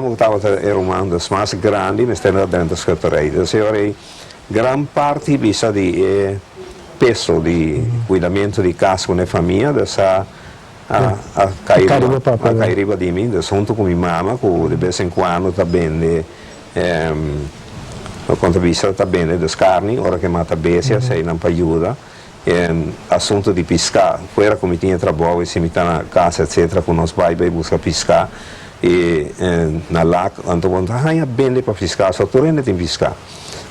hòmber ku tabata e ruman dus mas grandi mester a drenta schutterij. Dus e ora ei gran parti bisa di e peso di kuidamentu di kas ku e famia dus a a kai riba a kai riba di mi. Dus huntu ku mi mama ku de bes en kuando ta bende kon ta bisa ta bende dus karni ora ku e mata bestia eseinan pa yuda. E asunto di piská, fuera ku mi tin e trabou i si mi ta na kas etsetera ku nos bai bai buska piská i na lak anto bo no ta haña bende pa piská so tur hende tin piská.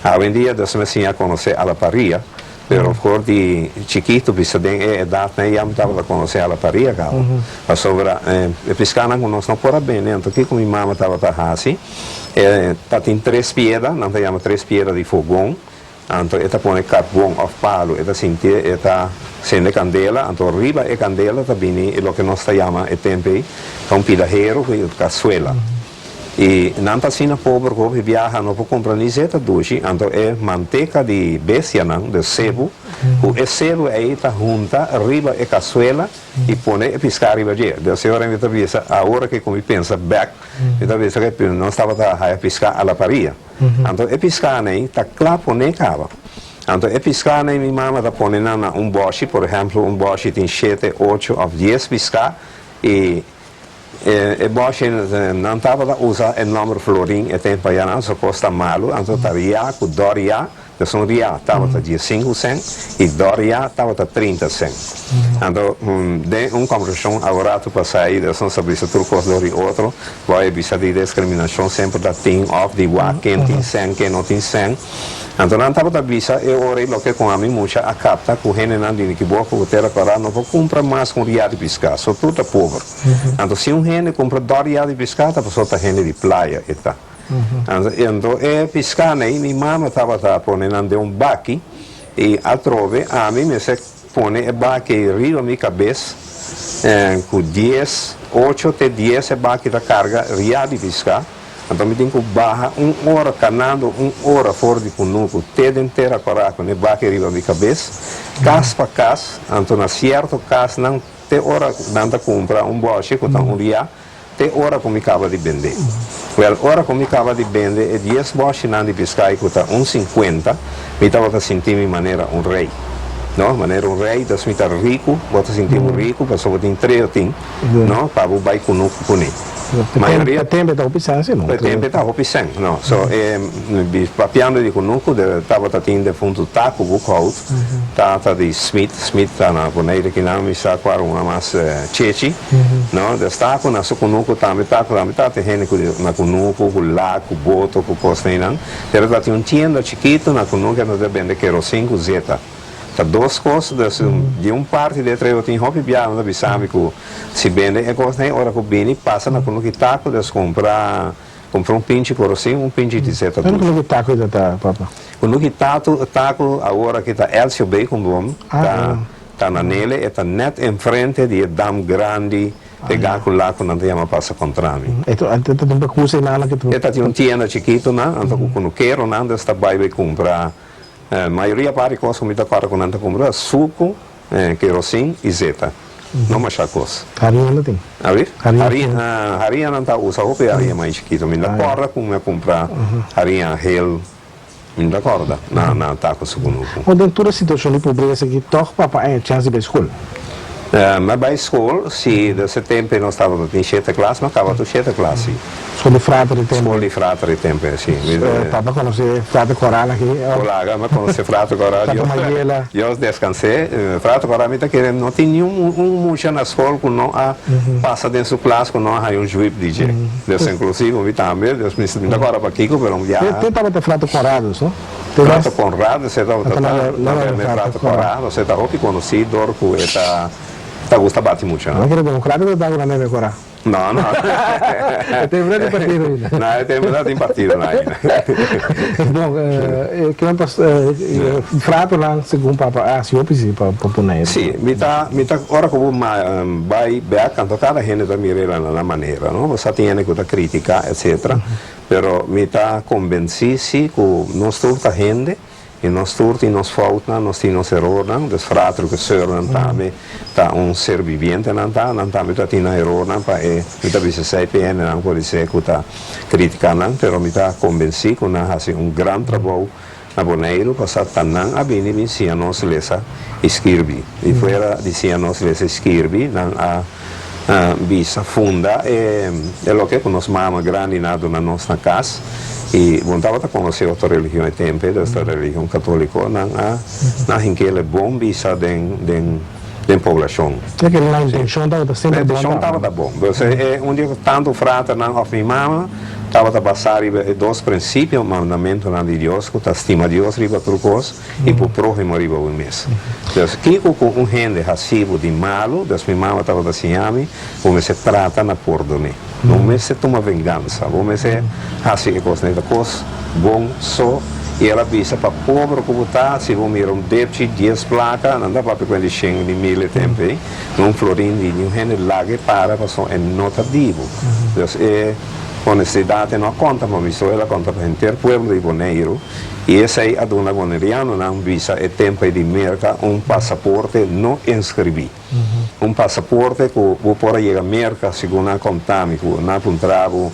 Awendia Dios mi a siña konosé alaparia pero for di chikitu bisa den e edatnan ya mi tabata konosé alaparia kaba pasobra e piskanan ku nos no por a bende anto kiko mi mama tabata hasi e ta tin tres pieda nan ta yama tres pieda di fogon. Anto e ta pone karbon òf palu, e ta sintié, e ta sende kandela, anto riba e kandela ta bini e loke nos ta yama e tempu ei, ta un pida heru ku kasuela. I nan ta asina pober ku hopi biaha no por kumpra ni zeta dushi, anto e manteka di bestianan, de sebu, ku e sebu ei ta hunta riba e kasuela i pone e piská riba dje. Dios e ora mi ta bisa, awor ke ku mi pensa bèk, mi ta bisa ke nos tabata haya piská a la paria. Anto e piskánan ei ta kla poné kaba. Anto e piskánan ei mi mama ta pone nan na un bòshi, por ehèmpel un bòshi tin shete, ocho òf dies piská i e bòshi nan tabata usa e nòmber florin e tempu ayanan, so kos ta malu, anto ta riá ku dòriá. Dus un ria tabata diesinku sèn i dò ria tabata 30 sèn. Anto den un kòmbersashon aworatu pasá ei dus nos a bisa tur kos dor di otro, bo a bisa di deskriminashon semper ta tin òf di wak ken tin sèn ken no tin sèn. Anto nan tabata bisa e ora ei loke ku ami mucha a kapta ku hendenan di Nikiboko ku Tera Kòrá no por kumpra mas ku un ria di piská, so tur ta pober. Anto si un hende kumpra dò ria di piská ta pasobra ta hende di playa e ta. Anto e piskánan ei mi mama tabata pone nan den un baki i atrobe ami mester pone e baki ei riba mi kabes ku dies, ocho te dies e baki ta karga ria di piská. Anto mi tin ku baha un ora kanando un ora for di kunuku te den Tera Kòrá ku e baki riba mi kabes, kas pa kas. Anto na sierto kasnan te ora nan ta kumpra un bòshi ku ta un ria. Te ora ku mi kaba di bende. Wèl, ora ku mi kaba di bende e dies bòshinan di piskai ku ta un sinkuenta, mi tabata sinti mi manera un rei. No, manera un rei, dus mi ta riku, bo ta sinti bo riku pasobra bo tin treo tin, no, pa bo bai kunuku kuné. Mayoria. E tempu e ta hopi sèn si, no? E tempu e ta hopi sèn, no. So, e papiando di kunuku, de tabata tin defuntu Taco Boekhout, tata di Smit, Smit ta na Bonaire kinan, mi sa kua un mas Chechi. No, des ta ku na su kunuku tambe ta ku tambe ta tin hende ku na kunuku, ku lak, ku boto, ku kosnan einan. Pero ta tin un tienda chikitu na kunuku enta ta bende kerosin ku zeta. Ta dos kos, dus di un parti di e treo tin hopi biaha nan ta bisa mi ku si bende e kosnan ei ora ku bini pasa na kunuku i taku des kumpra kumpra un pinchi korosin, un pinchi di zeta Unda dushi. kunuku taku ta ta papa? Kunuku tatu taku awor aki ta Elcio Beikenboom ta. Ta na Nele, e ta net enfrente di e dam grandi pegá ku laku nan ta yama pasa kontra mi. E ta tin un pakus einan ke E ta tin un tienda chikitu nan, anto ku kunukeronan des ta bai bai kumpra mayoria parti kos ku mi ta kòrda ku nan ta kumpra ta suku, kerosin i zeta. No masha kos. Harinha no tin? Abi? Harinha, harinha nan ta usa hopi harinha mai chikitu. Mi ta kòrda ku mi a kumpra harinha hel. Mi no ta kòrda na na ta ku su kunuku. Bo den tur e situashon di pobresa aki tòg papa a haña chèns di bai skol? Mi a bai skol, si, den se tempu nos tabata tin shete klas, mi a kaba tur shete klas, si. Skol di frater e tempu? Skol di frater e tempu, si. Papa konosé frater Koral aki? Kolaga, mi a konosé frater Koral. Frater Mayela. Dios deskans'é. Frater Koral mi ta kere no tin niun un mucha na skol ku no a pasa den su klas ku no a haña un zjuip di dje. Dios inklusivo mi tambe, Dios mi ta kòrda pakiko, pero un biaha. Te tabata Frater Conradus, no? Frater Conradus e tabata ta, na berde Frater Conradus e ta hopi konosí dor ku e ta ta gusta bati mucha. No kere demokratiko ta ku nan meme kora. No, no. E tempu no tin partido ainda. No, e tempu no tin partido no ainda. Bon, kinan ta fratonan segun papa a hasi hopi si pa pone. Sí, mi ta, mi ta ora ku bo bai bèk anto kada hende ta mira el na nan manera, no? Bo sa tin hende ku ta kritika etcetera, pero mi ta kombensí si ku nos tur ta hende. I nos tur tin nos foutnan, nos tin nos erornan, dus frater ku sùrnan tambe ta un ser bibiente nan ta, nan tambe ta tin nan erornan pa e, mi ta bisa esei p'e hendenan por di ku ta kritika nan, pero mi ta kombensí ku nan hasi un gran trabou na Boneiru pasá ta nan a bini bin siña nos lesa i skirbi. I fuera di siña nos lesa i skirbi nan a bisa funda e loke ku nos mama grandinan a duna nos na kas i bon tabata konosé otro religion e tempe, dus ta religion katoliko, nan a nan hink'el e bon bisa den den den poblashon. Ya ke nan intenshon tabata semper bon. E intenshon tabata bon. Dus e un dia ku tantu fraternan òf mi mama tabata basá riba e dos prinsipio, mandamentunan di Dios ku ta stima Dios riba tur kos i bo próhimo riba bo mes. Dus kiko ku un hende hasi bo di malu, dus mi mama tabata siña mi, bo mester trata na pordoné. No mester tuma vengansa, bo mester hasi e kos neta kos bon so. I el a bisa pa pober ku bo ta, si bo mira un depchi dies plaka, nan ta papia ku hende shen di mil e tempu ei, no un florin di niun hende laga e para pasobra e no ta di bo. Dus e honestidat e no a konta pa mi so, el a konta pa henter pueblo di Boneiru. I esei a duna bonerianonan bisa e tempu ei di Merka un pasaporte no inskribí. Un pasaporte ku bo por a yega Merka segun nan a konta mi ku nan a puntra bo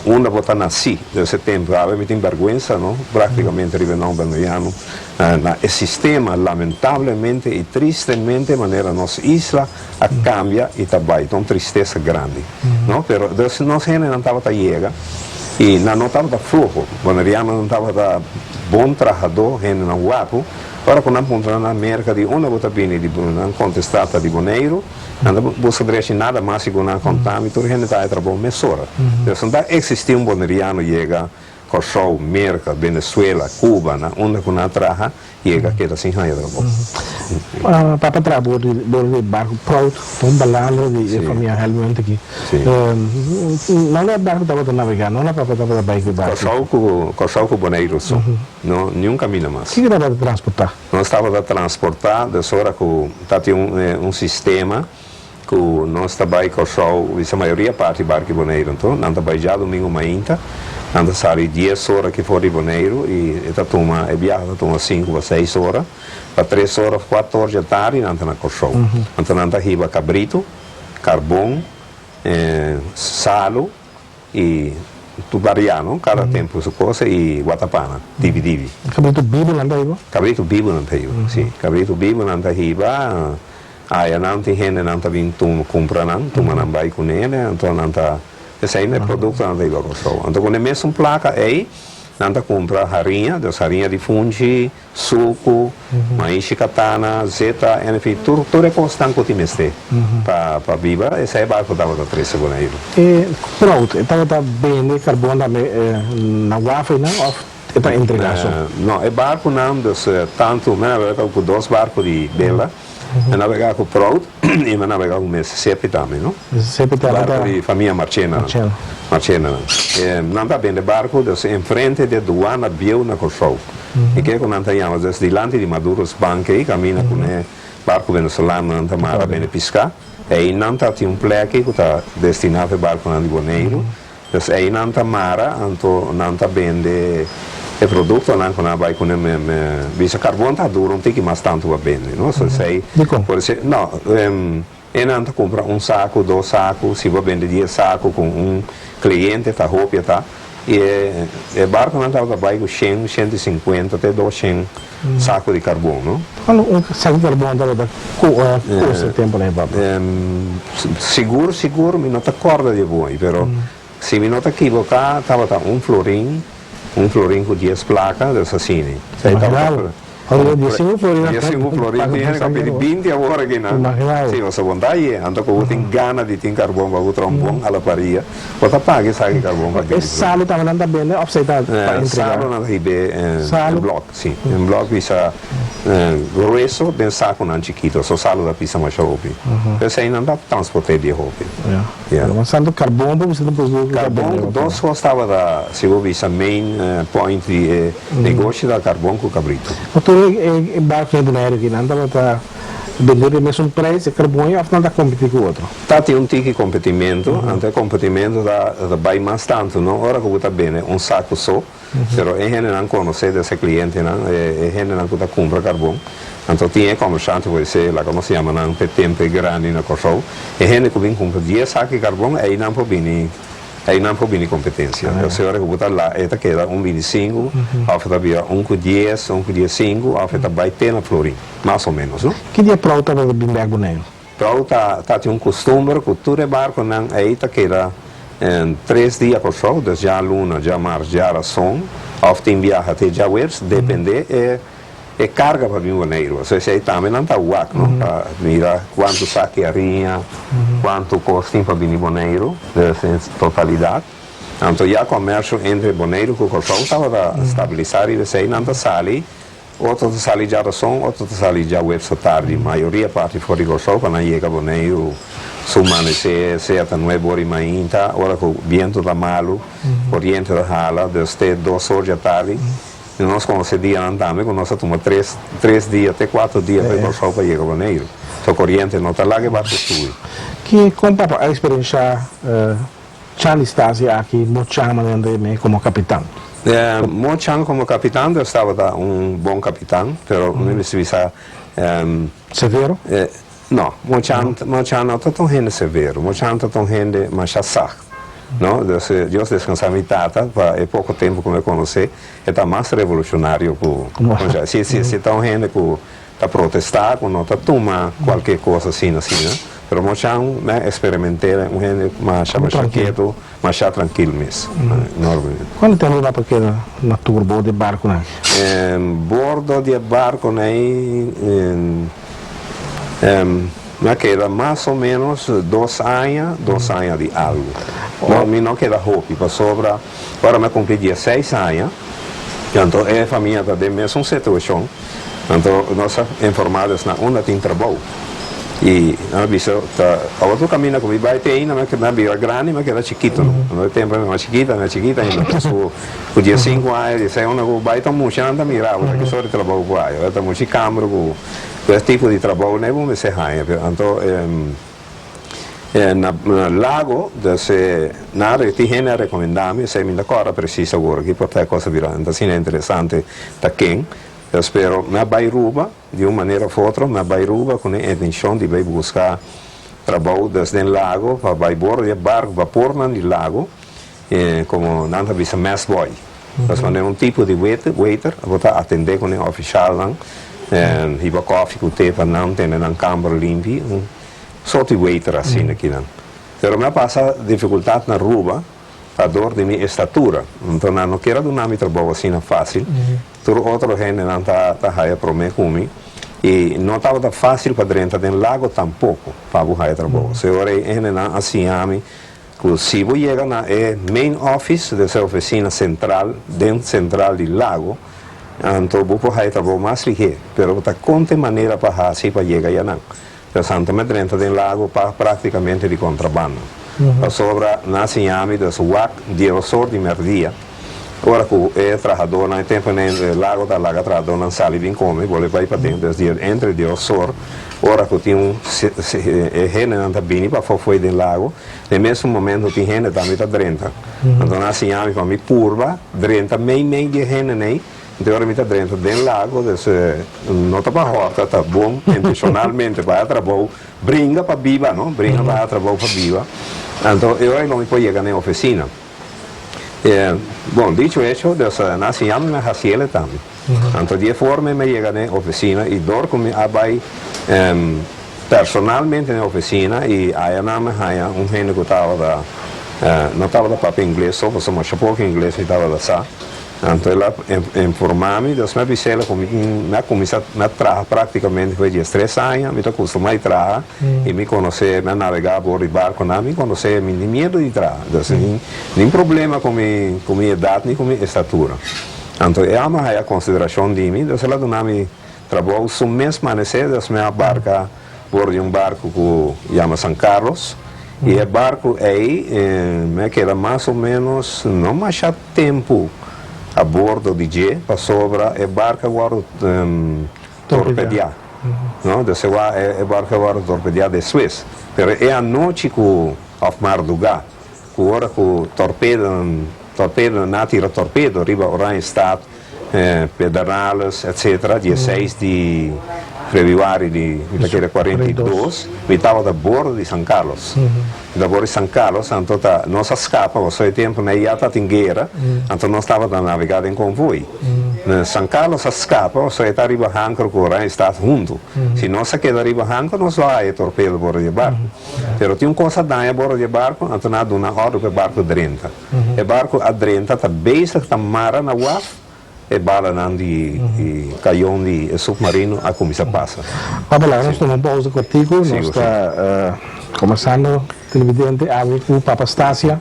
unda bo ta nasí. Den ese tempu awe mi tin bèrgwensa no práktikamente riba e nòmber boneriano na e sistema lamentablemente i tristemente manera nos isla a kambia i ta bai. Ta un tristesa grandi no pero dus nos hendenan tabata yega i nan no tabata floho. Bonerianonan tabata bon trahadó, hendenan wapu. Ora ku nan puntra nan na Merka di unda bo ta bini di nan kontestá ta di Boneiru, nan ta buska drechi nada mas segun nan kontá mi tur hende ta haña trabou mesora. Dus no ta eksistí un boneriano yega Kòrsou, Merka, Venezuela, Cuba, na unda ku nan a traha yega keda sin haña trabou. Papa traha bor di barku Proud, ta un balandra di e famia Helmund aki. Na unda e barku tabata nabegá? Na unda papa tabata bai ku e barku? Kòrsou ku Kòrsou ku Boneiru so. No, niun kaminda mas. Kiko tabata transportá? Nos tabata transportá des ora ku ta tin un sistema ku nos ta bai Kòrsou, bisa mayoria parti barku di Boneiru anto, nan ta bai djadumingu mainta, nan ta sali dies ora aki for di Boneiru i e ta tuma, e biaha ta tuma sinku pa seis ora, pa tres ora òf kuater ora djatardi nan ta na Kòrsou. Anto nan ta hiba kabritu, karbon, salu. I tur bariá, no? Kada tempu su cosa i watapana, dibi dibi. Kabritu bibu nan ta hiba? Kabritu bibu nan ta hiba, si. Kabritu bibu nan ta hiba, aya nan tin hende nan ta bin tuma, kumpra nan, tuma nan bai kuné, anto nan ta, esei na e produkto nan ta hiba Kòrsou. Anto ku e mesun plaka ei, nan ta kumpra hariña, dus hariña di funchi, Suku, maishi katana, zeta, en fin, tur tur e kosnan ku tin mester pa pa biba, esei e barku tabata trese Boneiru. E Prout, e tabata bende karbon tambe na waf einan òf e ta entregá so? No, e barkunan, dus tantu, mi a nabegá ku dos barku di bela, mi a nabegá ku Prout i mi a nabegá ku Mississippi tambe, no? Mississippi tabata. Barku di famia Marchena. Marchena. Marchena nan. Nan ta bende barku, dus enfrente di e duana bieu na Kòrsou. I ke ku nan ta yama dus dilanti di Maduro's bank ei kaminda ku ne barku venezolano nan ta mara bende piská. Ei nan ta tin un plek ei ku ta destiná pa e barkunan di Boneiru. Dus ei nan ta mara anto nan ta bende e produktonan ku nan a bai kuné me me bisa karbon ta dura un tiki mas tantu pa bende no. So esei Dikon? por esei no e nan ta kumpra un saku dos saku si bo a bende dies saku ku un kliente ta hopia ta I e barconan tabata bai cu shen, shent i sinkuenta te dos shen saco di carbon, no? Cuanto un saco di carbon tabata costa e temponan ei, papa? Sigur, sigur mi no ta corda di e bon, pero si mi no ta equiboca tabata un florin, un florin cu dies placa, dus asina. Imaginabo. Ora di sinku florin a Di sinku florin tin hende ku a pidi binti awor aki nan. Imaginabo. Si, pasobra bo ta ye, anto ku bo tin gana di tin karbon pa bo traha un bon alaparia, bo ta paga esaki karbon pa binti florin. E salu tambe nan ta bende òf esei ta pa entrega? Salu nan ta hib'é en blòk, si. En blòk bisa grueso den sakunan chikito, so salu ta pisa masha hopi. P'esei nan ta transport'é di hopi. Ya. Pero mas tanto karbon bo bisa ta produci ku ta bende. Karbon dos kos tabata si bo bisa main point di e negoshi ta karbon ku kabritu. Ma tur e barkunan di Boneiru aki nan tabata Bende pa e mesun prijs e carbon of nan ta competi cu otro? Ta tin un tiki competimentu, anto e competimentu ta bai mas tantu no ora cu bo ta bende un saco so, pero e hendenan conoce des e clientenan, e hendenan cu ta cumpra carbon, anto tin e comerciante por esey laga nos yama nan p'e tempo e grandi na Corsou, e hende cu bin cumpra dies saco di carbon eynan por bini. Einan por bini kompetensia. Entonces ora ku bo ta la e ta keda un bini sinku òf e ta bira un ku dies, un ku dies sinku òf e ta bai te na florin, mas o ménos, no? Ki dia Prou tabata bin bèk Boneiru? Prou ta ta tin un kustumber ku tur e barkunan ei ta keda tres dia Kòrsou, dus djaluna, djamars, djarason òf tin biaha te djaweps, dependé e E karga pa bin Boneiru. So esei tambe nan ta wak, no? Pa mira kuantu saki hariña, kuantu kos tin pa bini Boneiru, dus en totalidat. Anto ya komersio entre Boneiru ku Kòrsou tabata stabilisá riba esei, nan ta sali, otro ta sali djarason, otro ta sali djaweps atardi, mayoria parti for di Kòrsou pa nan yega Boneiru su manesé, sea ta nuebe ora i mainta, ora ku bientu ta malu, koriente ta hala, dus te dos or djatardi. I nos konosé dianan tambe ku nos a tuma tres tres dia te kuater dia pa e Kòrsou pa yega Boneiru. So koriente no ta laga e barku subi. Ki kon papa a eksperenshá Charlie Stasi aki Mo Chan manera nan ta yam'é komo kapitan? Mo Chan komo kapitan dus tabata un bon kapitan pero mi mester bisa. Severo? No, Mo Chan Mo Chan no ta ta un hende severo, Mo Chan ta ta un hende masha sacht, no. Dus Dios descansa mi tata pa e poco tempo cu mi a conoce, e ta mas revolucionario cu Mo Chan. Si, si, si ta un hende cu ta protesta, cu no ta tuma cualkier cos asina, asina, pero Mo Chan mi a experimente un hende masha, masha keto, masha trankil mes, enormemente. Cuanto tempo bo a keda na tur bordo di e barconan aki? Bordo di e barconan ei. Mi a keda mas o menos dos aña, dos aña di algu. No, mi no keda hopi, pasobra ora mi a kumpli dieseis aña, anto e famia ta den mesun situashon, anto nos a informá des na unda tin trabou. I nan a bisa ta awor tur kaminda ku mi bai te ainda mi a bira grandi, mi a keda chikitu. Anto e tempu mi mas chikita, mi a chikita ainda, ku diesinku aña, dieseis unda ku bo bai ta mucha nan ta mira bo, ta ki sort di trabou ku hay. Ta mucha kamber ku. Ku es tipo di trabou nei bo mester haña, pero anto na Lago dus nan a tin hende a rekomendá mi, esei mi ta kòrda presis awor aki por ta e kos a bira asina interesante ta ken, dus pero mi a bai Ruba di un manera of otro mi a bai Ruba ku e intenshon di bai buska trabou dus den Lago pa bai bordo di e barko bapornan di Lago komo nan ta bisa mess boy. Nos manda un tipo di waiter, bo ta atende cu e oficialnan, hiba koffie cu te pa nan, tene nan camber limpi, un soort di waiter asina kinan. Pero mi a pasa dificultad na Aruba pa door di mi estatura, enton nan no kier a duna mi trabou asina facil, tur otro hendenan ta haya prome cu mi y no tabata facil pa drenta den Lago tampoco pa bo haya trabou. So e ora ey hendenan a siña mi Ku si bo yega na e main office, des e ofisina sentral den sentral di Lago, anto bo por haya trabou mas lihé, pero bo ta konta e manera pa hasi pa yega yanan. Pues anto mi a drenta den Lago pa praktikamente di kontrabando. Pasobra nan a siña mi des wak diesor di merdia, ora ku e trahadónan e tempu e Lago ta laga trahadónan sali bin kome, bolbe bai paden, des di entre diesor ora ku tin un e hendenan ta bini pafó fo'i den Lago, Den mesun momento tin hende tambe ta drenta. Anto nan a siña mi pa mi purba drenta mei mei di e hendenan ei. Anto e ora mi ta drenta den lago, dus no ta pa hòrta, ta bon intenshonalmente pa haya trabou, bringa pa biba no, bringa pa haya trabou pa biba. Anto e ora ei lo mi por yega na e ofisina. Bon, dicho hecho, dus nan a siña mi mi a hasiel tambe. Anto di e forma ei mi a yega na e ofisina i dor ku mi a bai Personalmente den oficina y aya nan mi haya un hende cu tabata no tabata papia ingles so pasobra masha poco ingles mi tabata sa anto el a informa mi dus mi a bisa el cu mi a cuminsa mi a traha practicamente for diestres aña mi ta custuma di traha y mi conoce mi a navega abor di barconan mi conoce mi tin miedo di traha dus nin problema cu mi cu mi edad ni cu mi estatura anto e amo a haya consideracion di mi dus el a duna mi Trabou su mes manesé des mi a barka bor di un barku ku yama San Carlos i e barku ei mi a keda mas o menos no masha tempu a bordo di dje pasobra e barku a wòrdu torpediá. No, dus e e barco a wordo torpedeá despues. Pero e anochi cu, of mardugá, cu ora cu torpedonan, torpedonan, nan a tira torpedo riba Oranjestad, Pedernales, etc. Dieseis di febrüari di, mi ta kere 42, mi tabata bordo di San Carlos. Mi ta bordo di San Carlos, anto ta, nos a scapa, pasobra e temponan ei ya tatin guera, anto nos tabata navega den convoy. San Carlos a scapa, pasobra e ta riba hanker cu Oranjestad hunto. Si nos a keda riba hanker, nos lo a haya torpedo bordo di e barco. Pero tin un cos a daña bordo di e barco, anto nan a duna ordo pa e barco drenta. E barco a drenta ta bezig ta mara na waf, e balanan di cayon di e submarino a cuminsa pasa. Papa laga nos tuma un pausa cortico, nos ta combersando televidente awe cu Papa Stasia,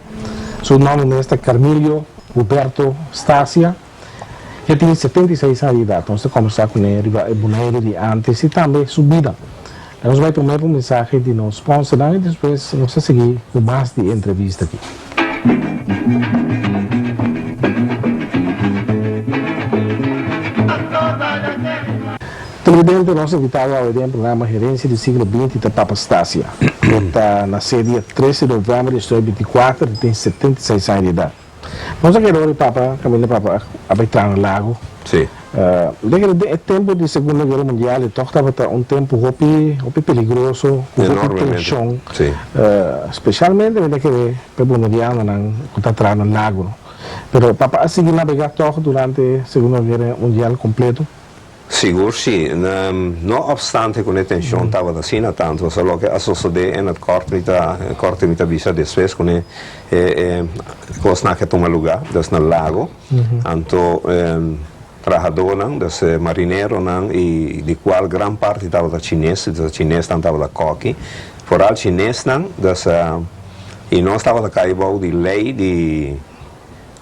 su nomber mes ta Carmilio Huberto Stasia, e tin 76 aña di edad, nos ta combersa cune riba e Bonaire di antes y tambe su bida. Nos bai promé pa un mensahe di nos sponsornan i despues nos ta sigui ku mas di e entrevista aki. Televidente, nos invitado awe den e programa Herencia di Siglo Binti ta Papa Stasia. E ta nasé dia tres di novèmber di estoy binti kuater i tin 76 aña di edat. Nos a kere ora di Papa, kaminda Papa a bai traha na lago. Sí. Mi ta kere den e tempu di Segunda Guera Mundial e tòg tabata un tempu hopi, hopi peligroso, ku hopi tenshon. Sí. Speshalmente mi ta kere pa e bonerianonan ku ta traha na lago. Pero Papa a sigui nabegá tòg durante Segunda Guera Mundial kompleto. Sigur si. No obstante cu e tension tabata asina tanto, pasobra loke a sosode en het kort mi ta korte mi ta bisa despues cu e e cosnan aki a tuma luga, dus na Lago, anto trahadornan, dus e marineronan y di cual gran parti tabata chines, dus e chinesnan tabata koki, vooral chinesnan, dus y nos tabata cay bou di ley di.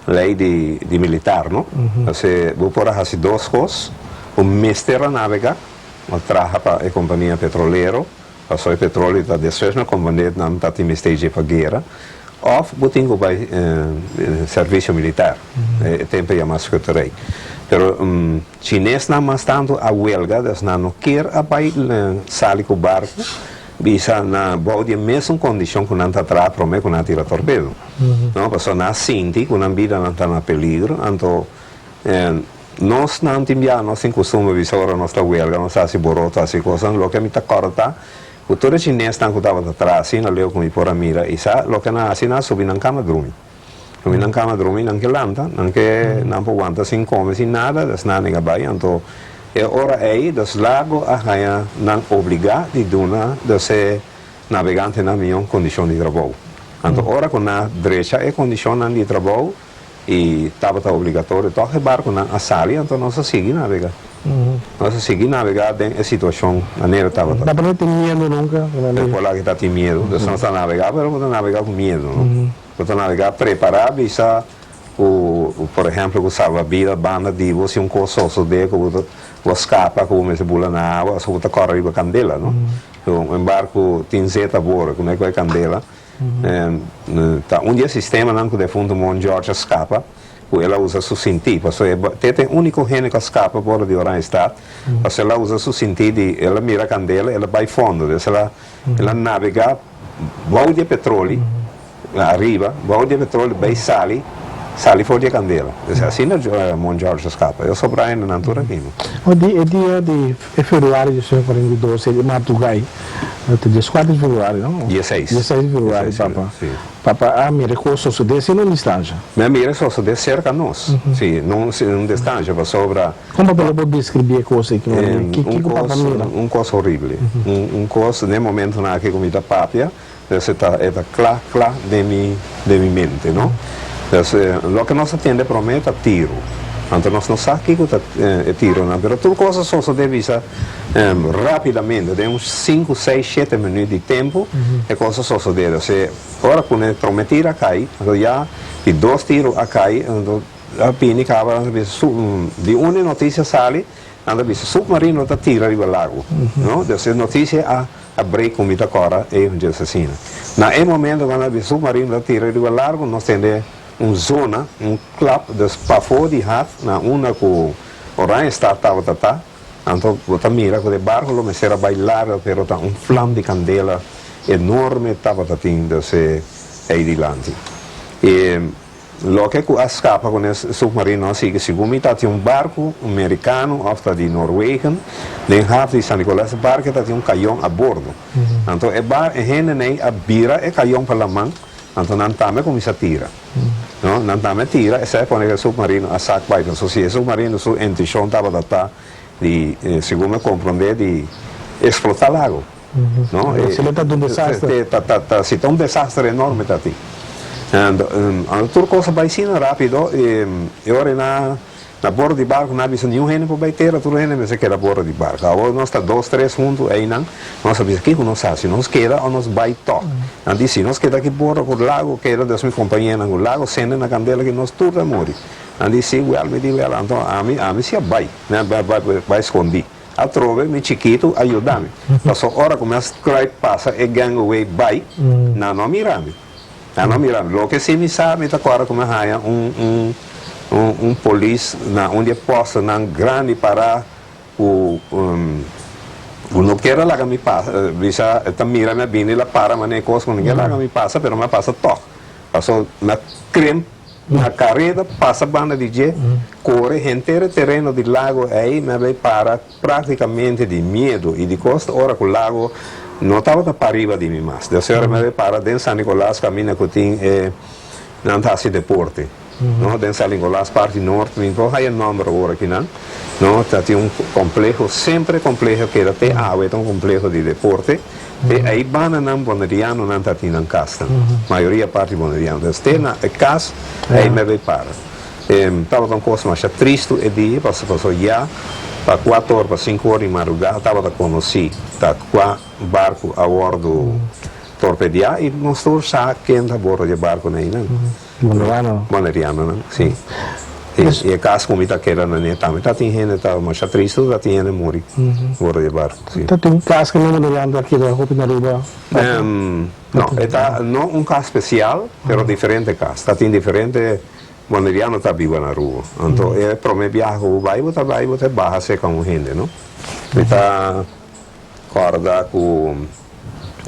Ley di di militar no. Ase bo por a haci dos cos, bo mester a nabega, bo traha pa e compania petrolero, pasobra e petroleo ta despues na comprende nan ta tin mester dje pa guera, of bo tin cu bay servicio militar, e tempo yama schutterij. Pero chinesnan mas tanto a welga, dus nan no kier a bay sali cu barco, bisa na bou di e mesun condicion cu nan ta traha prome cu nan a tira torpedo. No, pasobra nan a sinti ku nan bidanan ta na peligro, anto nos nan tin bia nos tin kustumber bisa ora nos ta welga nos ta hasi boroto hasi kosnan, loke mi ta kòrda ta ku tur e chinesnan ku tabata traha asina leu ku mi por a mira i sa loke nan hasi nan a subi nan kama drumi, subi nan kama drumi nan ke lanta nan ke nan por wanta sin kome sin nada des nan a nega bai anto e ora ei des lago a haña nan obligá di duna des e Nabegantenan mion kondishon di trabou. Anto ora ku nan a drecha e kondishonnan di trabou i tabata obligatorio tòg e barkunan a sali, anto nos a sigui nabegá. Nos a sigui nabegá den e situashon manera tabata. Tabata no tin miedu nunka? E por la ki ta tin miedu. Dus nos ta nabegá pero bo ta nabegá ku miedu, no? Bo ta nabegá prepará bisa ku por ehèmpel ku salbabida banda di bo si un kos sosodé ku bo ta bo skapa ku bo mester bula na awa pasobra bo ta kòrre riba kandela, no? Un barku tin zeta bor ku no e ku e kandela. Ta un di e sistemanan ku defuntu Mon George a skapa, ku el a usa su sintí. Pasobra e te ta e úniko hende ku a skapa bor di Oranjestad. Pasobra el a usa su sintí di el a mira kandela, el a bai fondo. Des el a el a nabegá bou di e petroli, ariba, bou di e petroli bai sali, sali for di e kandela. Des asina Mon George a skapa. E sobrá hendenan tur a kima. E dia di E februari di shen 42 e mardugai, ta 14 di februari no? 16. 16 di februari papa, papa a mira ku a sosode si na un distansha. Mi a mira e sosode serka nos, si, no un distansha pasobra. Kon papa lo por describi e kos aki? Kiko papa mira? Un kos horrible, un kos den e momentonan aki ku mi ta papia, dus e ta e ta kla kla den mi den mi mente no. Dus loke nos a tende prome ta tiro. Anto nos no sa kiko ta e tironan pero tur kos a sosode bisa rapidamente den un sinku seis shete minuut di tempu e kos a sosode. Dus e ora ku e prome tiro a kai anto ya di dos tiro a kai anto a bini kaba nan ta bisa su di unda e notisia sali nan ta bisa submarino ta tira riba lago no. Dus e notisia a A break ku mi ta kòrda e djes asina. Na e momento ku nan di submarino ta tira riba largu nos tende un zona, un klap, dus pafó di haf na unda ku Oranjestad tabata ta. Anto bo ta mira ku e barku lo mester a bai larga pero ta un flam di kandela enorme tabata tin dus ei dilanti. E loke ku a skapa ku e submarino a sigui segun mi ta tin un barku merikano òf ta di Norwegen den haf di San Nicolas e barku ta tin un kayon a bordo. Anto e bar e hendenan ei a bira e kayon pa laman anto nan tambe a kuminsá tira. No, nan tambe tira, esei a pone ku e submarino a sak bai. Pasobra si e submarino su intishon tabata ta di, segun mi a komprondé, di eksplotá lago. No, Si lo ta un desaster. Ta, ta, ta, si ta un desaster enorme ta tin. Anto tur kos a bai asina rápido, e ora nan Na bordo di barku nan a bisa niun hende por bai tera, tur hende mester keda bordo di barku. Awor nos ta dos tres huntu einan, nos a bisa kiko nos hasi, nos keda o nos bai tòg? Nan di si nos keda aki bordo ku lago keda, des mi kompañeronan ku lago sende na kandela aki nos tur ta muri. Nan di si, wèl mi di wèl, anto ami ami si a bai, mi a bai bai skondi. Atrobe mi chikitu a yuda mi, pasobra ora ku mi a kruip pasa e gangway bai, nan no a mira mi. Nan no mira mi. Loke si mi sa, mi ta kòrda ku mi a haña un un un un polis na un di e pòsternan grandi pará ku ku no kier a laga mi pasa, bisa e ta mira mi a bini la para manera e kos ku no kier laga mi pasa, pero mi a pasa tòg. Paso mi a krimp na kareda pasa banda di dje, kore henter e tereno di lago ei, mi a bai para Práktikamente di miedu i di kos ta ora ku lago no tabata pariba di mi mas. Des ora mi a bai para den San Nicolas kaminda ku tin e nan ta hasi deporte no den San Nicolas parti nort mi por haya nòmber awor akinan no ta tin un kompleho semper e kompleho keda te awe ta un kompleho di deporte te ei banda nan bonerianonan ta tin nan kasnan mayoria parti boneriano des te na e kas ei mi a bai para. E tabata un kos masha tristu e dia, pasobra ya pa kuater or pa sinku or di marugá tabata konosí ta kua barku a wòrdu torpediá i nos tur sa ken ta bordo di e barkunan einan. Bonerianonan. Bonerianonan, sí. I e kas ku mi ta keda na ne tambe ta tin hende ta masha tristu, ta tin hende muri bordo di e barku, sí. Ta tin kas ku no boneriano ta keda hopi na Aruba? No, e ta no un kas spesial, pero diferente kas. Ta tin diferente Boneriano ta biba na Aruba. Anto e prome biaha ku bo bai, bo ta bai bo ta baha serka un hende, no? Mi ta kòrda ku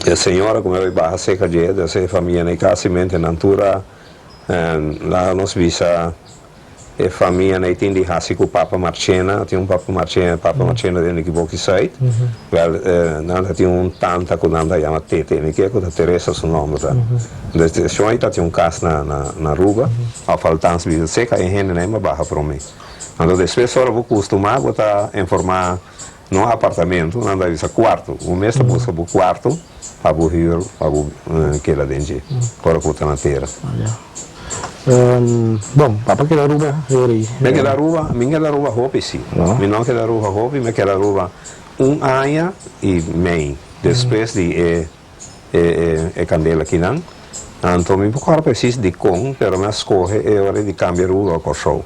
e señora ku mi a bai baha serka dje, des e famia nei kasimente nan tur a laga nos bisa e famia nei tin di hasi ku Papa Marchena, tin un Papa Marchena, Papa Marchena den Nikiboki Zuid. Wèl, nan ta tin un tanta ku nan ta yama Tete, mi ke ku ta Teresa su nòmber ta. Desde shon ta tin un kas na na Aruba, òf altans bisa seka e hendenan a baha promé. Anto despues ora bo kustumá bo ta informá no apartamento, nan ta bisa kuarto. Bo mes ta buska bo kuarto pa bo hür pa bo keda den dje ora ku bo ta na tera. Bon, papa keda Aruba heri? Mi a keda Aruba, mi keda Aruba hopi si. Mi no a keda Aruba hopi, mi a keda Aruba un aña i mei despues di e e kandela kinan. Anto mi por kòrda presis dikon, pero mi a skohe e ora di kambia Aruba pa Kòrsou.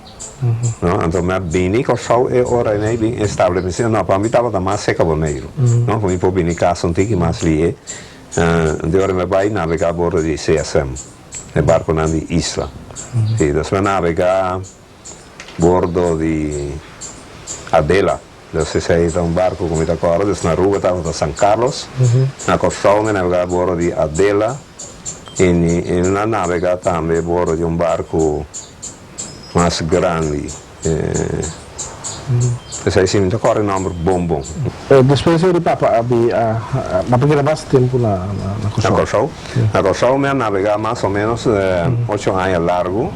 No, anto mi a bini Kòrsou e ora ei bin establesé, no, pa mi tabata mas serka Boneiru, no, ku mi por bini kas un tiki mas lihe. Di ora mi a bai nabegá bordo di CSM, e barkunan di isla. Sí, dus mi a nabegá bordo di Adela. Dus esei ta un barku ku mi ta kòrda. Dus na Aruba tabata San Carlos. Na Kòrsou mi a nabegá bordo di Adela i mi a nabegá tambe bordo di un barku mas grandi. Esei si mi ta kòrda e nòmber bon bon. Despues di papa a bi a papa keda basta tempu na na Kòrsou. Na Kòrsou mi a nabegá mas o ménos ocho aña largu.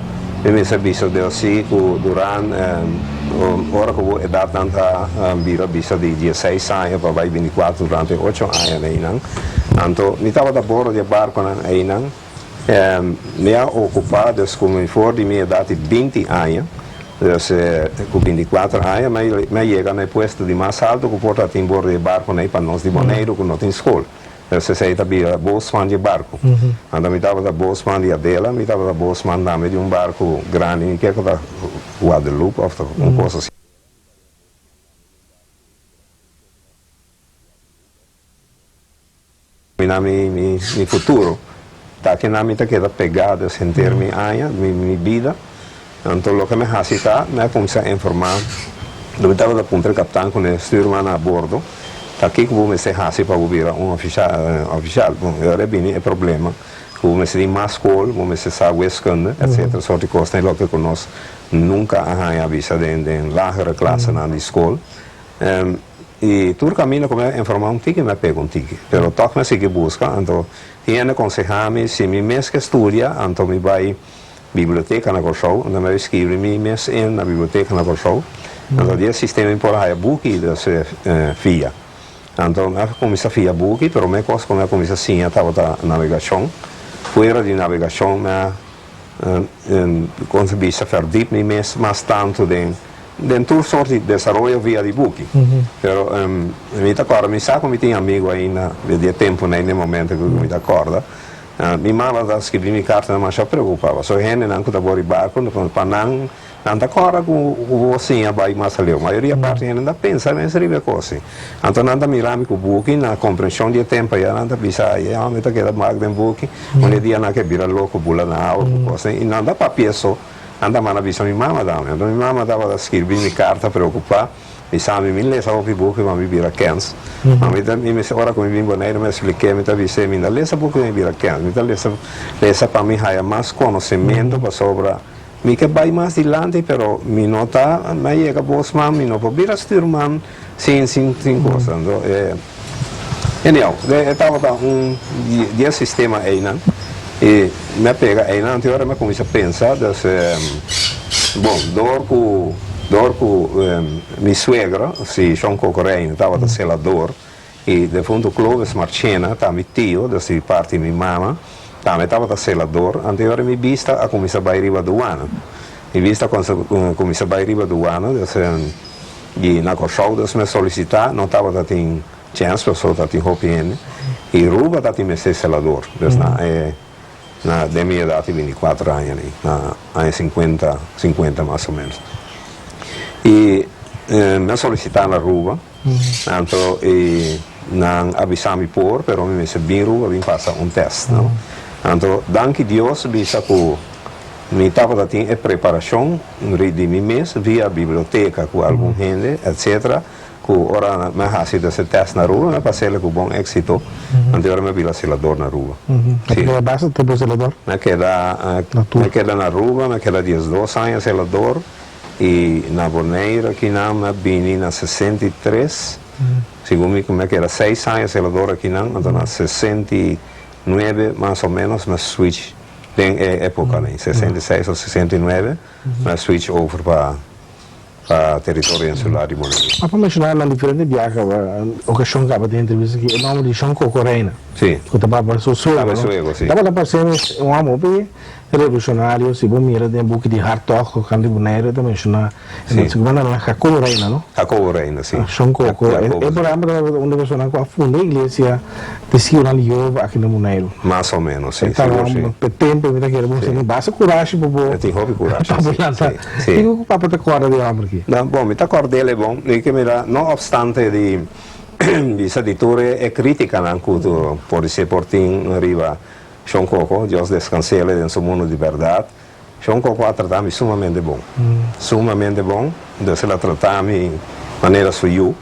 Mi mester bisa Dios si ku duran ora ku bo edatnan ta bira bisa di dieseis aña pa bai bintikuater durante ocho aña einan. Anto mi tabata boro di e barkonan einan. Mi a okupá dus ku mi for di mi edat di binti aña, dus ku bintikuater aña mi a yega na e puesto di mas alto ku por ta tin bor di e barkonan ei pa nos di Boneiru ku no tin skol. Dus esei ta bira bosman di e barku. Anto mi tabata bosman di Adela, mi tabata bosman tambe di un barku grandi, mi ke ku ta Guadeloupe òf ta un kos asina. Mi na mi mi futuro ta kina mi ta keda pegá des henter mi aña, mi mi bida. Anto loke mi hasi ta mi a kuminsá informá Mi tabata puntra e kaptan ku e stuurman na bordo, ta kiko bo mester hasi pa bo bira un ofishal? Bon, e ora e bini e problema ku bo mester tin mas skol, bo mester sa wiskunde, etsetera, sort di kosnan, e loke ku nos nunka a haña bisa den lagere klasenan di skol. I tur kaminda ku mi a informá un tiki, mi a pega un tiki. Pero tòg mi a sigui buska, anto tin hende a konsehá mi, si mi mes ke studia, anto mi bai biblioteka na Kòrsou, anto mi a skirbi mi mes in na biblioteka na Kòrsou. Anto di e sistema mi por haya buki dus fia. Anto mi a kuminsá fia buki, pero mi kos ku mi a kuminsá siña tabata nabegashon. Fuera di nabegashon mi a kon se bisa verdiep mi mes mas tantu den den tur sort di desaroyo via di buki. Pero mi ta kòrda, mi sa ku mi tin amigu ainda di e tempunan ei, na e momento ku mi ta kòrda. Mi mama ta skirbi mi karta nan masha preokupá pasobra hendenan ku ta bor di barku pa nan nan ta kòrda ku bo siña bai mas aleu. Mayoria parti hende ta pensa mes riba e kos ei. Anto nan ta mira mi ku buki na komprenshon di e tempu ayá nan ta bisa ai e hòmber ta keda mak den buki un e dia nan ke bira loko bula na awa ku kos ei i nan ta papia so nan ta manda bisa mi mama tambe. Anto mi mama tabata skirbi mi karta preokupá. Mi sa mi mi lesa hopi buki ma mi bira kens. Ma mi ta mi mester ora ku mi bin Boneiru mi a splik'é mi ta bis'é mi no lesa buki pa mi bira kens mi ta lesa lesa pa mi haya mas konosementu pasobra mi ke bai mas dilanti pero mi no ta mi a yega bosman mi no por bira stuurman sin sin sin kos anto e anyhow e tabata un di e sistema einan i mi a pega einan anto ora mi a kuminsá pensa dus bon dor ku Dor ku mi suegro, si Shon Koko Reina, tabata selador i defuntu Clovis Marchena, ta mi tio, dus di parti mi mama, tambe tabata selador. Anto e ora mi bista a kuminsá bai riba duana. Mi bista a kuminsá bai riba duana, dus i na Kòrsou dus mi a solisitá, no tabata tin chèns pasobra tabatin hopi hende i Ruba tabatin mester selador, dus na e. Na den mi edat di binticuater aña ni, na aña sinkuenta, sinkuenta mas o menos. I mi a solisitá na Aruba, anto i nan a bisa mi por, pero mi mester bin Aruba bin pasa un tèst, no. Anto danki Dios bisa ku mi tabata tin e preparashon di mi mes via biblioteka ku algun hende, etcetera. Ku ora mi a hasi e tèst na Aruba, mi a pas'el ku bon éksito. Anto ora mi a bira selador na Aruba. A keda basta tempu selador? Mi a keda, mi a keda na Aruba, mi a keda diesdos aña selador. I na Bonaire akinan mi a bini na 63. Segun mi ku mi a keda seis aña selador akinan, anto na 69 mas o ménos mi a switch den e épokanan, 66 o 69 mi a switch over pa. Pa teritorio insular di Bonaire. Papa menshoná na diferente biaha okashon kaba den entrevista aki e nòmber di Shon Koko Reina. Sí. Ku ta papia su suego, no? Papia suego, sí. Tabata parse un hòmber hopi revolushonario, si bo mira den buki di Hartog tokante Bonaire ta menshoná. Sí. Si bo manda Jacobo Reina, no? Jacobo Reina, sí. Shon Koko. E por ehèmpel tabata un di e personanan ku a funda e iglesia Testigunan di Jehova aki na Boneiru. Mas o ménos, sí. Sigur, sí. Pe tempu mi ta kere bo tene basta kurashi pa bo. E tin hopi kurashi, Pa bo lansa. Sí. Kiko ku papa ta kòrda di e hòmber aki? No, bon, mi ta kòrd'el e bon. Mi ke mira, no opstante di bisa di tur e krítikanan ku por di ser por tin riba Shon Koko, Dios deskans'el den su mundu di bèrdat, Shon Koko a trata mi sumamente bon. Sumamente bon. Dus el a trata mi manera su yu.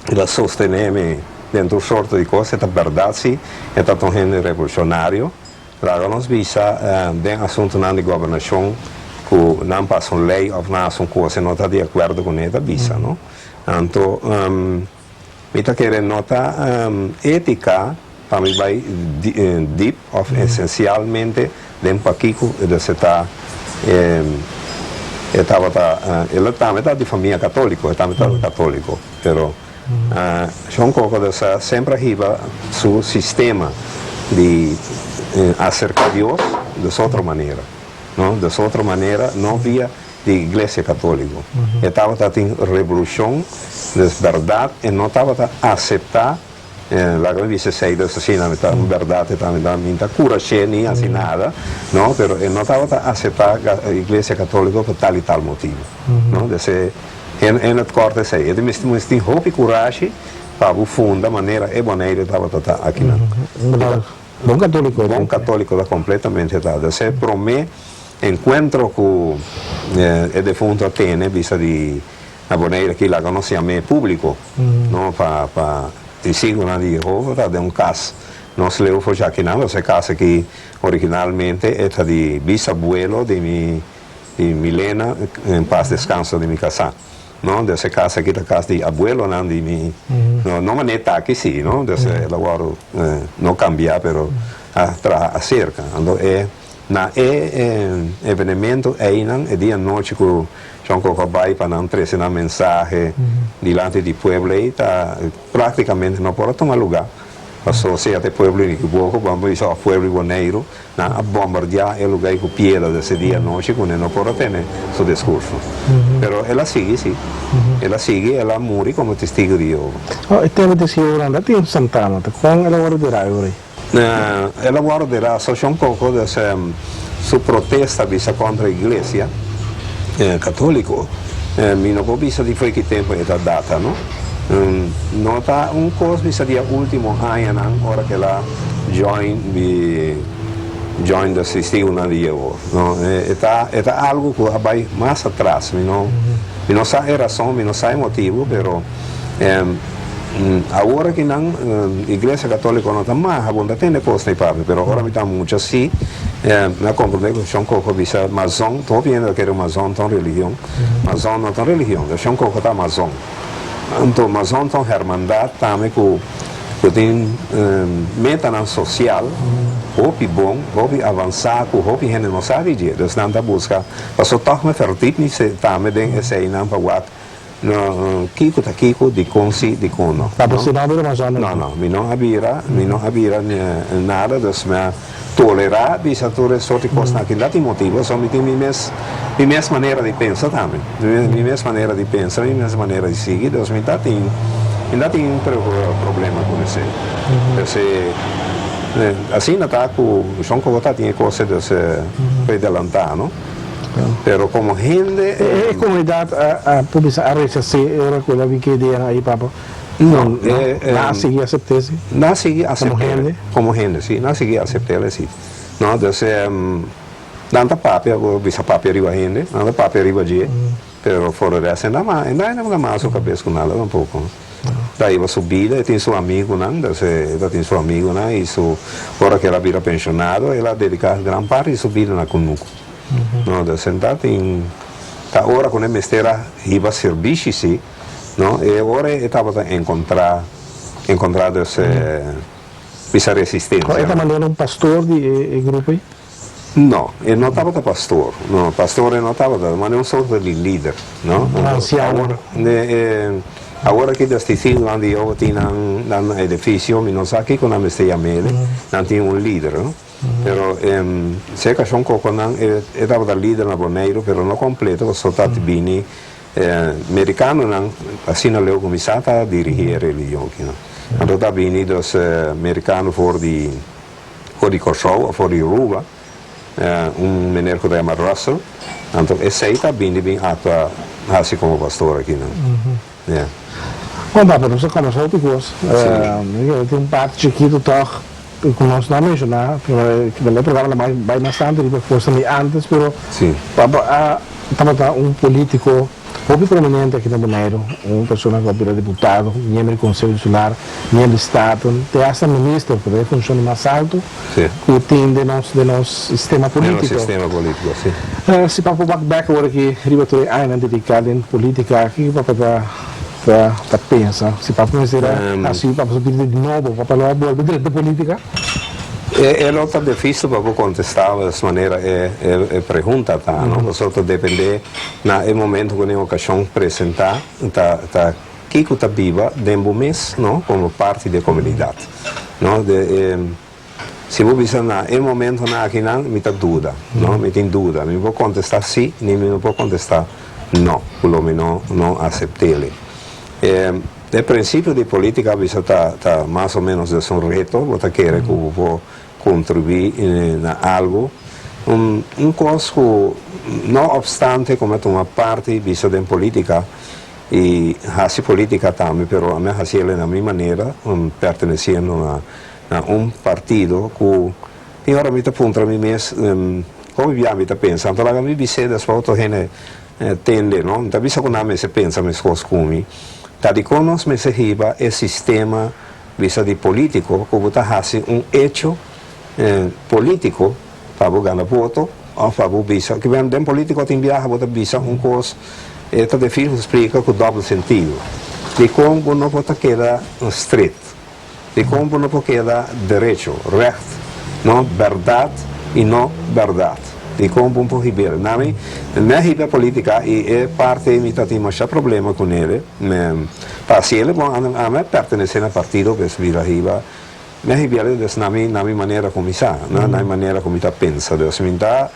El a sostené mi den tur sorto di kos. E ta bèrdat si, e ta un hende revolushonario. Laga nos bisa den asuntunan di gobernashon ku nan pasa un lei òf nan hasi un kos e no ta di akuerdo kuné, e ta bisa, no? Anto mi ta kere no ta étika pa mi bai dip òf esensialmente den pakiko dus e ta e tabata el tambe ta di famia katóliko, e tambe tabata katóliko, pero Shon Koko dus semper a hiba su sistema di aserka Dios dus otro manera, no, dus otro manera, no via di Iglesia Katoliko. E tabata tin revolushon, dus bèrdat e no tabata aseptá, laga mi bisa esei dus asina mi ta un bèrdat e ta mi ta kurash'é ni hasi nada, no, pero e no tabata aseptá Iglesia Katoliko pa tal i tal motibu, no, dus e en het kort esei, e mester tin hopi kurashi pa bo funda manera e Bonaire tabata ta akinan. Bon katoliko. Bon katoliko ta kompletamente ta. Dus e promé enkuentro ku e defunto a tene bisa di Na Bonaire aki laga nos yam'é públiko, no pa pa Testigunan di Yehova ta den un kas nos leu for djakinan. Nos e kas aki originalmente e ta di bisabuelo di mi di Milena, en pas deskanso di mi kasá, no. Dus e kas aki ta kas di abuelonan di mi, no no manera ta aki si, no. Dus el a wòrdu no kambiá pero a traha aserka. Anto e. Na e evenemento einan, e dia nochi ku Shon Koko a bai pa nan trese nan mensahe dilanti di pueblo ei ta práktikamente no por a tuma lugá. Paso sea ta e pueblo di Nikiboko, bo a bisa òf pueblo di Boneiru, nan a bombardiá e lugá ei ku piedra des e dia nochi ku ne no por a tene su diskurso. Pero el a sigui, sí. El a sigui, el a muri komo testigu di Yehova. E tema di Testigu ta tin Santana, ta kon el a wòrdu derá e ora ei? El a wòrdu di Asociacion Coco des su protesta bisa kontra iglesia katoliko. Mi no por bisa di fo'i ki tempu e ta data no. No ta un kos bisa di e ultimo añanan ora ku el a join di join des Testigunan di Yehova no. E ta e ta algu ku a bai mas atras. Mi no mi no sa e rason, mi no sa e motibu pero. Awor aki nan Iglesia Católico no ta maha bo no ta tende cos ni papia, pero ora mi ta mucha si mi a comprende cu Shon Coco bisa Mazon, ta hopi hende ta kere Mazon ta un religion, Mazon no ta un religion, Shon Coco ta Mazon, anto Mazon ta un hermandad tambe cu cu tin metanan social hopi bon, hopi avansa cu hopi hende no sa di dje, dus nan ta busca paso tog me verdiep mi tambe den eseinan pa wak. No, kiko ta kiko, dikon si, dikon no. Ta bo si no a bira masha no? No, no, mi no a bira, mi no a bira nada, dus mi a tolerá bisa tur e sorti kosnan aki. No tin motibu, pasobra mi tin mi mes, mi mes manera di pensa tambe. Mi mes manera di pensa, mi mes manera di sigui, dus mi ta tin, mi no tin problema ku esei. Dus e, asina ta ku Shon Koko ta tin e kos ei, dus por e delantá, no? Pero como hende. E comunidad a por bisa a rechas'é e ora cu el a bin cu e ideanan ayi, papa? No. Nan a sigui acept'é si? Nan a sigui acept'é. Como hende? Como hende, si. Nan a sigui acept'é si. No, dus nan ta papia, bo bisa papia riba hende, nan ta papia riba dje, pero for de rest e no ta mas su cabes cu nada tampoco. Ta hiba su bida, e tin su amigunan, dus e ta tin su amigunan y su, ora cu el a bira pensionado, el a dedica gran parti di su bida na cunucu. No, dus e ta tin, ta ora cu e mester a hiba sirbishi si, no, e ora e tabata encontra, encontra dus bisa resistencia. E ta manera un pastor di e grupo ey? No, e no tabata pastor, no, pastor e no tabata, manera un sorto di lider, no. Un anciano. Awor aki des testigunan di Jehovah tin nan nan edificio, mi no sa kico nan mester yam'e, nan tin un lider, no. Pero cerca Shon Coco nan e tabata lider na Boneiru, pero no completo, pasobra ta bini mericanonan asina leu cuminsa ta dirigi e religion aki, no. Anto ta bini dos mericano for di. For di Kòrsou òf for di Aruba, un meneer ku ta yama Russell, anto esei ta bini bin aktua hasi komo pastor aki nan. Ya. Bon papa, nos a kòmbersá hopi kos. Mi kere tin un parti chikitu tòg ku nos no a menshoná, pero e programa ta bai mas tantu riba kosnan di ántes, pero papa a tabata un polítiko. Hopi prominente aki na Boneiru, un persona ku a bira diputado, miembro di Konseho Insular, miembro di Staten, te asta minister, ku ta e funshon di mas altu ku tin den nos den nos sistema polítiko. Den nos sistema polítiko, si. Si papa wak bèk awor aki riba tur e añanan dediká den polítika, kiko papa ta ta ta pensa? Si papa mester a hasi papa su bida di nobo, papa lo a bolbe drenta polítika? E lo ta difícil pa bo contestá des manera e e pregunta ta, no? Pasobra ta dependé na e momento cu den ocasion presentá ta ta kico ta biba den bo mes, no? Como parti di e comunidad, no? De e si bo bisa na e momentonan akinan mi ta duda, no? Mi tin duda, mi no por contestá sí ni mi no por contestá no, cu lo mi no no acept'ele. E. E principio di politica a bisa ta ta mas o menos des un reto, bo ta kere cu bo por contribui na algo. Un un cos cu no obstante cu mi a tuma parti bisa den politica y haci politica tambe pero ami a haci el na mi manera perteneciendo na na un partido cu tin ora mi ta puntra mi mes hopi bia mi ta pensa anto laga mi bis'e despues otro hende. Tende, no? Mi ta bisa ku nan mester pensa meskos ku mi. Ta dikon nos mester hiba e sistema bisa di polítiko ku bo ta hasi un echo polítiko pa bo gana voto òf pa bo bisa ki den polítiko tin biaha bo ta bisa un kos e ta difísil splika ku dòbel sentido. Dikon bo no por ta keda stret? Dikon bo no por keda derecho, recht, no bèrdat i no bèrdat? Dikon bo por hib'el? Na mi, mi a hiba politica i e parti ei mi ta tin masha problema ku nele. Pa hasiel bon, ami a pertenesé na partido pues mi ta hiba, mi a hib'el dus na mi, na mi manera ku mi sa, na mi manera ku mi ta pensa. Dus mi ta,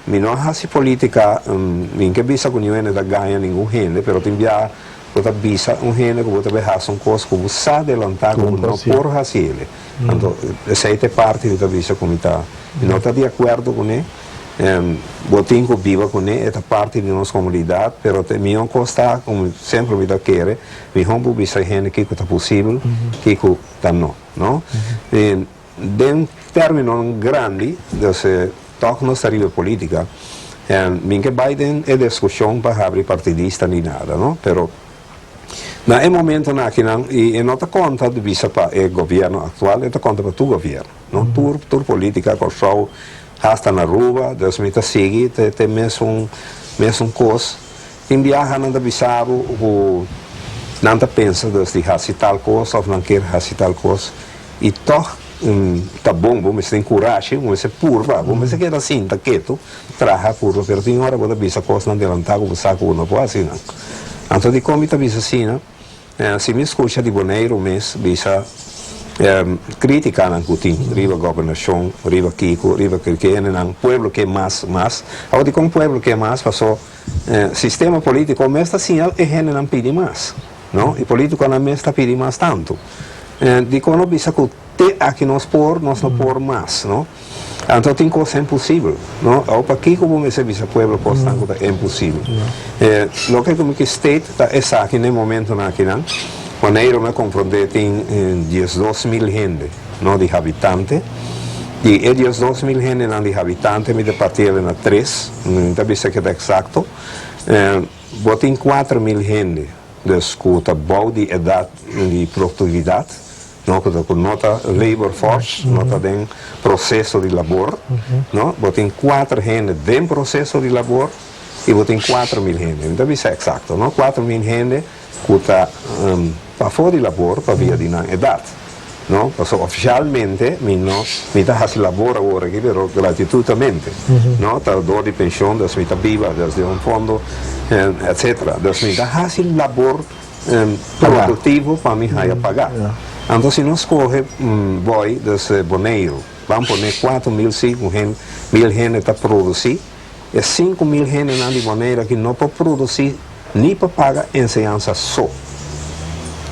mi no a hasi politica, mi ke bisa ku niun hende ta gaña ningun hende, pero tin bia Bo ta bisa un hende ku bo ta bai hasi un kos ku bo sa delantá ku bo no por hasi el. Anto esei ta e parti mi ta bisa ku mi ta mi no ta di akuerdo kuné. Bo tin ku biba kuné, e ta parti di nos komunidat, pero ta e mihó kos ta ku mi semper mi ta kere, mihó bo bisa e hende kiko ta posibel, kiko ta no, no. Den términonan grandi, dus tòg nos ta riba e polítika. Mi ke bai den e diskushon pa habri partidista ni nada, no? Pero na e momentonan akinan, i e no ta konta di bisa pa e gobièrnu aktual, e ta konta pa tur gobièrnu, no? Tur tur polítika, Kòrsou, hasta na Aruba, dus mi ta sigui te te mesun mesun kos. Tin biaha nan ta bisa bo ku nan ta pensa dus di hasi tal kos òf nan kier hasi tal kos. I tòg ta bon, bo mester tin kurashi, bo mester purba, bo mester keda sinta ketu, traha purba, pero tin ora bo ta bisa kosnan delantá ku bo sa ku bo no por hasi nan. Anto dikon mi ta bisa asina? Si mi skucha di Boneiru mes bisa krítikanan ku tin riba gobernashon, riba kiko, riba ke hendenan, pueblo ke mas, mas. Awor dikon pueblo ke mas? Paso sistema polítiko mes ta siña e hendenan pidi mas. No, e politiconan mes ta pidi mas tanto. Dicon no bisa cu te aki nos por, nos no por mas, no? Anto tin cos imposibel, no? Awor pakico bo mester bisa pueblo cosnan cu ta imposibel? Loke cu mi ke state ta esaki na e momentonan akinan, Boneiru mi a confronte tin 12.000 hende, no, di habitante. Di e 12.000 hendenan di habitante mi ta partiel na tres, mi ta bisa ke ta exacto. Bo tin 4000 hende dus ku ta bou di edat di produktividat, no, ku ta ku no ta labor force, no ta den proseso di labor, no. Bo tin kuater hende den proseso di labor i bo tin 4000 hende, mi ta bisa eksakto, no, 4000 hende ku ta pafó di labor pabia di nan edat. No, pasobra ofishalmente mi no, mi ta hasi labor awor aki, pero gratitutamente, no, ta dor di penshon, dus mi ta biba desde un fondo, etcetera. Dus mi ta hasi labor produktivo pa mi haya paga. Anto si nos kohe boy, dus Boneiru, ban pone 4000, 5000 hende ta produsi, e 5000 hendenan di Boneiru aki no por produsi ni pa paga enseñansa so.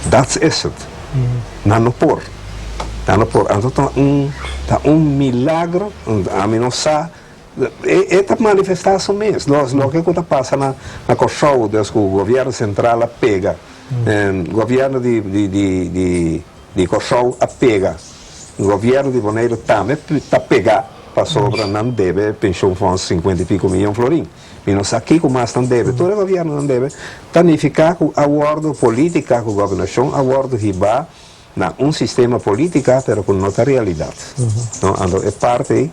That's is it. Nan no por. Nan no por. Anto ta un ta un milagro, ami no sa, e e ta manifestá su mes. Los loke ku ta pasa na na Kòrsou, des ku gobièrnu sentral a pega, gobièrnu di di di di di Kòrsou a pega, gobièrnu di Boneiru tambe ta pegá pasobra nan debe pensioenfonds sinkuenta i piko miyon florin. Mi no sa kiko mas nan debe. Tur e gobiernonan debe. Ta nifiká ku a wòrdu polítika, ku gobernashon a wòrdu hibá na un sistema polítika, pero ku no ta realidat. No, anto e parti ei,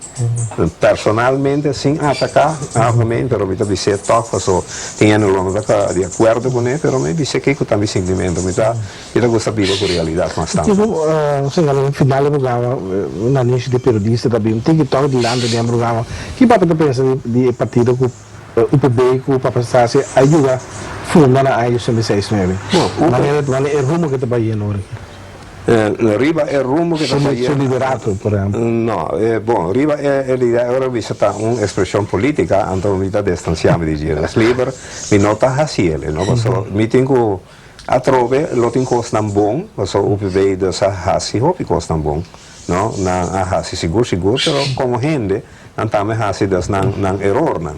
personalmente sin ataká algemeen, pero mi ta bis'é tòg paso tin hende lo no ta di akuerdo kuné, pero mi bis'é kiko ta mi sintimentu. Mi ta Mi ta gusta biba ku realidat mas tantu. Tipo, señala den final di programa, un anuncio di periodista ta bin tin ki toka dilanti den programa. Ki papa ta pensa di e partido ku UPB ku Papa Stasia a yuda funda na aña 86 nuebe? Manera manera e rumbo ke ta bayendo ora aki. Riba e rumbo ke ta bayendo. Su liderato, por ehempel. No, bon, riba e liderato, ora bisa ta un expresion politica, anto mi ta distancia mi di dje. Es liber, mi no ta haciele, no, pasobra mi tin ku. Atrobe lo tin kosnan bon, pasobra UPB dus a hasi hopi kosnan bon, no? Nan a hasi sigur sigur, pero komo hende nan tambe hasi dus nan nan erornan.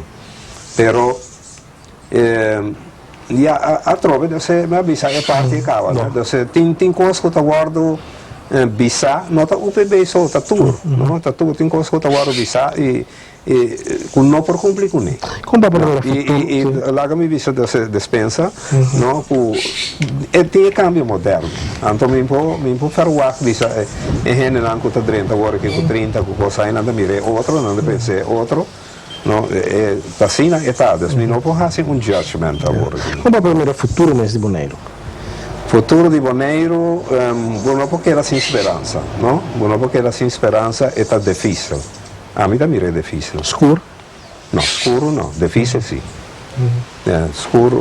Pero ya atrobe dus mi a bisa e parti e kaba, no? Dus tin tin kos ku ta wòrdu. Bisa no ta UPB so, ta tur, no? Ta tur. Tin kos ku ta wòrdu bisa i i ku no por kumpli kuné. Kon pa por No, logra i futuro? i i Sí. laga mi bisa des despensa, no, ku e tin e kambio moderno. Anto mi por mi por ferwagt bisa e e hendenan ku ta drenta awor aki ku trinta ku kos ai nan ta mira e otro, nan ta pensa e otro, no, e e ta asina e ta. Dus mi no por hasi un judgment awor aki. Kon pa por mira futuro mes di Boneiru? Futuro di Boneiru, bo no por keda sin speransa, no? Bo no por keda sin speransa, e ta difícil. Ami ta mira e difícil. Skur? No, skuru no, difícil si. Ya, skur,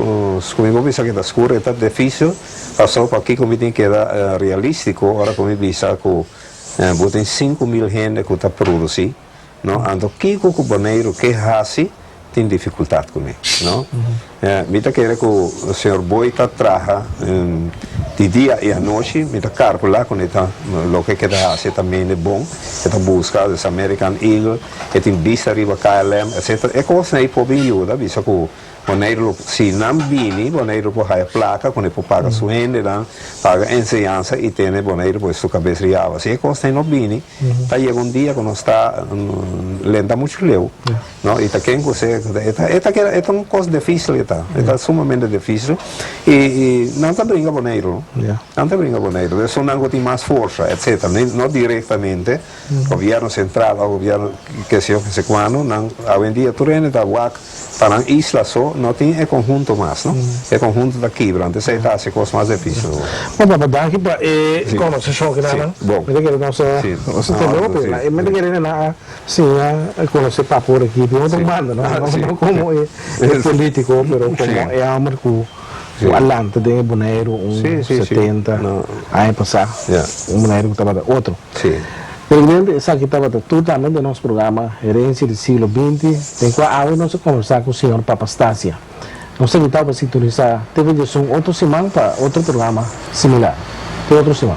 mi por bisa ku ta skur, e ta difícil, pasobra pakiko mi tin keda realístiko ora ku mi bisa ku bo tin 5000 hende ku ta produsí. No, anto kiko ku Boneiru ke hasi tin difikultat kuné, no. Mi ta kere ku señor Boy ta traha di dia i anochi, mi ta karkulá ku e ta loke ke ta hasi e ta mende bon, e ta buska des American Eagle, e tin bista riba KLM, etcetera. E kosnan ei por bin yuda bisa ku Boneiru lo, si nan bini, Boneiru por haya plaka ku e por paga su hendenan, paga enseñansa i tene Boneiru por su kabes riaba. Si e kosnan no bini, ta yega un dia ku nos ta lenta muchu leu, no? I ta ken ku se, e ta, e ta keda, e ta un kos difísil e ta, e ta sumamente difísil i, i nan ta bringa Boneiru, no? Nan ta bringa Boneiru, esunnan ku tin mas forsa, etcetera, no direktamente. Gobierno central of gobierno ke se yo ke se cuando, nan awendia tur hende ta wak pa nan isla so, no tin e conhunto mas, no? E conhunto ta kibra, antes esey ta haci cos mas dificil awor. Bon papa, danki pa e conversacion ki nan. Mi ta kere nos a nos a tende hopi, mi ta kere nan a siña conoce papa ora aki di otro banda, no? No como e politico, pero como e homber cu cu a lanta den e Boneiru un 70 aña pasa, un Boneiru cu tabata otro. Sí. Televidente, esaki tabata tur tambe den nos programa Herencia di Siglo Binti, den kua awe nos a kombersá ku señor Papastasia. Nos ta invitá pa sintonisá TV Diesun otro siman pa otro programa similar. Te otro siman.